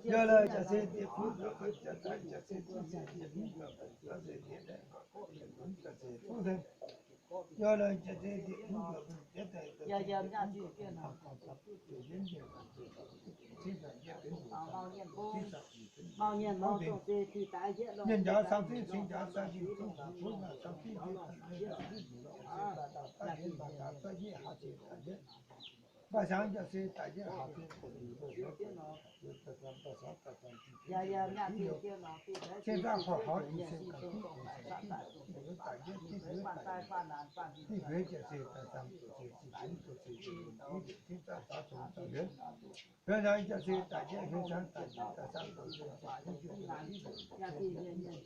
Yie lorqc, jaax se diex kuv, yie lorqc, jaax se diex kuv, mienh njaaux cang zingv cing njaaux cang zingh zungv, mv baac siangx jaax se daaih jienv haaix, cing zangv horpc horpc, daaih jienv diuh nzueic, diuh nzueic jaax se daaih zangv, cing zangv caux zongx daaih jienv, hmien siangx jaax se daaih jienv, hmien siangx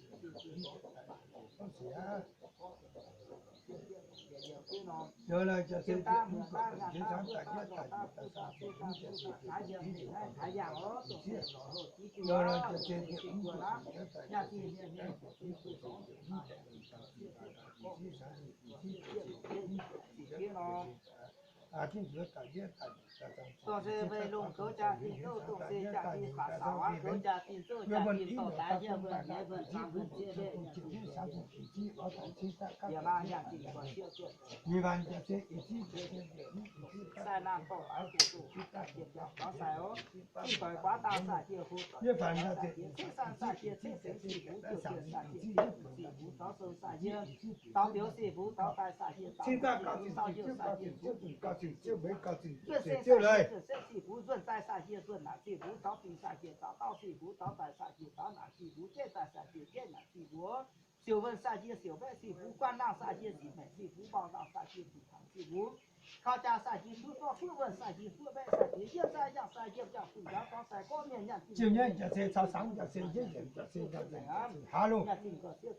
daaih jienv, daaih zangv, dongh se weic longc goux jaax-zinh duqv, dongh se jaax-zinh faaux caux aqv, goux jaax-zinh duqv, jaax-zinh dorh daaih yie mbuo nyei mbuo cingx mbuo cie sai naamh dorh daaih zuqc zuqc daaih jiex biaux gorngv sai oc. Zinh doix guaav dauh sai-jiex, hlo doix guaav sai-jiex, cingv san sai-jiex, cingv seix sic mbuv, jiouh jienv sai-jiex, sic mbuv, tov sou sai-jiex, taux biux sic mbuv, taux daaih sai-jiex, cingv dauh gauh zinh, cingv dauh gauh zinh, ziouv mbueix gauh zinh, ziouv leiz, ziouv sic mbuv, nzuonx daaih sai-jiex, nzuonx naaic sic mbuv, taux fingx sai-jiex, taux dauh sic mbuv, taux daaih sai-jiex, taux naaic sic mbuv, jienv daaih sai-jiex, jienv naaic sic mbuv. Siouc wuonh sai-jiex, siouc mbaeqv sic mbuv, guanh nangh sai-jiex, sic maengc sic mbuv, mbaauh nangh sai-jiex, sic tangx sic mbuv, kau jaa sai-jiex, duqv zorqv fuqv wuonh sai-jiex, fuqv mbaeqv sai-jiex, yiem sai yangh sai, yiem yangh fungx njaaux dorngx sai gorngv mienh nyaanh zinh, jiex nyaiv jaax se caux sangx jaax se, njiec yienc jaax se, njiec zinh haav lungh.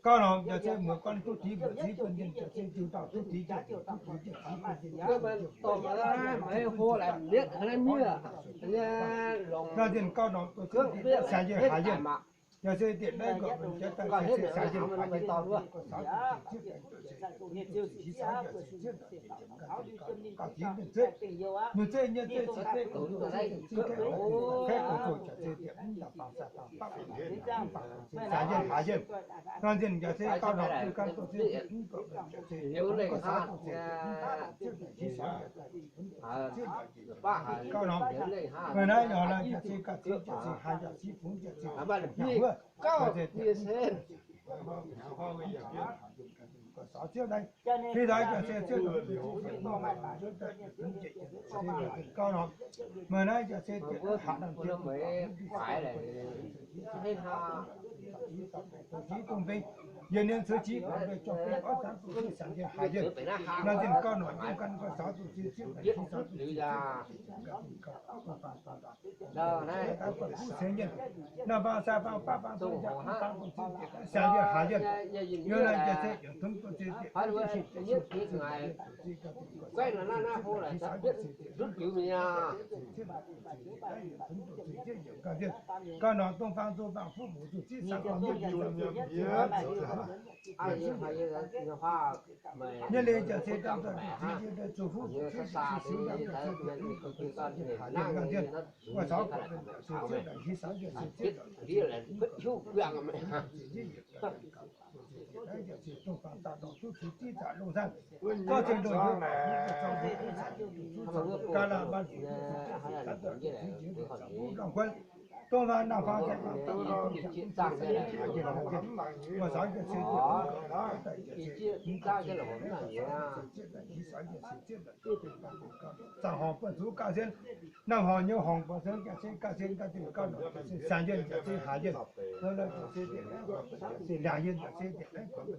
Gauh norm jaax se muoz guanh duqv dix mbu'ziex, buonv yienh jaax se jiu dauh duqv dix jiex, duqv dix jiex, dix buonv yienh jaax se jiu dauh duqv dix jiex, nor zinh gauh norm duqv ziex, sai yienh haaix yienh. Yaac se dieqc naaiv gorqv jiex daaih se sai yienh haaix yienh, gorqv saax zuqc zieqv zieqv, sai zuqc zieqv zieqv, gauh zieqv mienh zueqv, mienh zueqv nyei zueqv, cing zueqv goux zuqc, cing zueqv goux zuqc, kaeqv goux zuqc, jaax se dieqc mv daaih bangc sai bangc, mv bangc sai yienh haaix yienh. Nor zinh yaac se gauh norm duqv gan duqv zieqv dieqc mv gorqv jaax se, gorqv saax zuqc zieqv dieqc mv daaih bangc sai bangc, zieqv daaih jiex gauh norm. Meih naaiv yaac lorqc, jaax se gauh zieqv jiex cing haaix yaac se fungx jiex cing haaix wuov, gauh se dieqc mv gorqv saax ziouv naaiv, fih daaih jaax se ziouv, gauh norm. Meih naaiv jaax se dieqc haaix norm jienv, jiv dongh beng, yietc ninh ceix jiez gorn mbeih zorqv beng orv zanc duqv cingv siangx yienh haaix yienh. Naaiv zinh gauh norm jienv gan gorqv saax zuqc cing ziouv, cing saax zuqc cing ziouv, gauh dongh faanh dongh daaih, buv seix yienh, naaiv faang sai faang baav faang duqv yaac mv daan dongh cing ziouv siangx yienh haaix yienh. Yiem naaiv jaax se yietc tongv duqv cing ziouv, gauh norm dongh faang dongh faang fuqv muc zuqc zieqv caux gorn mienh, nyei leiz jaax se dangh zuqc zieqv, zuqc fuqv zuqc zieqv, zuqc siux dangh zuqc zieqv, haaix yienh nangh yienh, wuov caux gorqv se ziouv daaih hingh saax yienh se ziouv daaih dongh faang daaih dongh zuqc zieqv zaac longh zanc, gauh zinh ndongh hiuv, ga'naaiv maaih zuqc zieqv zaac dongh hiuv, dongh faang nangh faang, wuov caux gorqv se ziouv daaih hingh saax yienh se ziouv daaih hingh saax yienh se ziouv daaih zaangc horngc buonv zuqc gauh zien, naamh horngc nyei horngc buatc se gauh zien, gauh zien gauh zinh gauh norm, siangx yienh jaax se haaix yienh, se liangx yienh jaax se dieqc naaiv gorngv,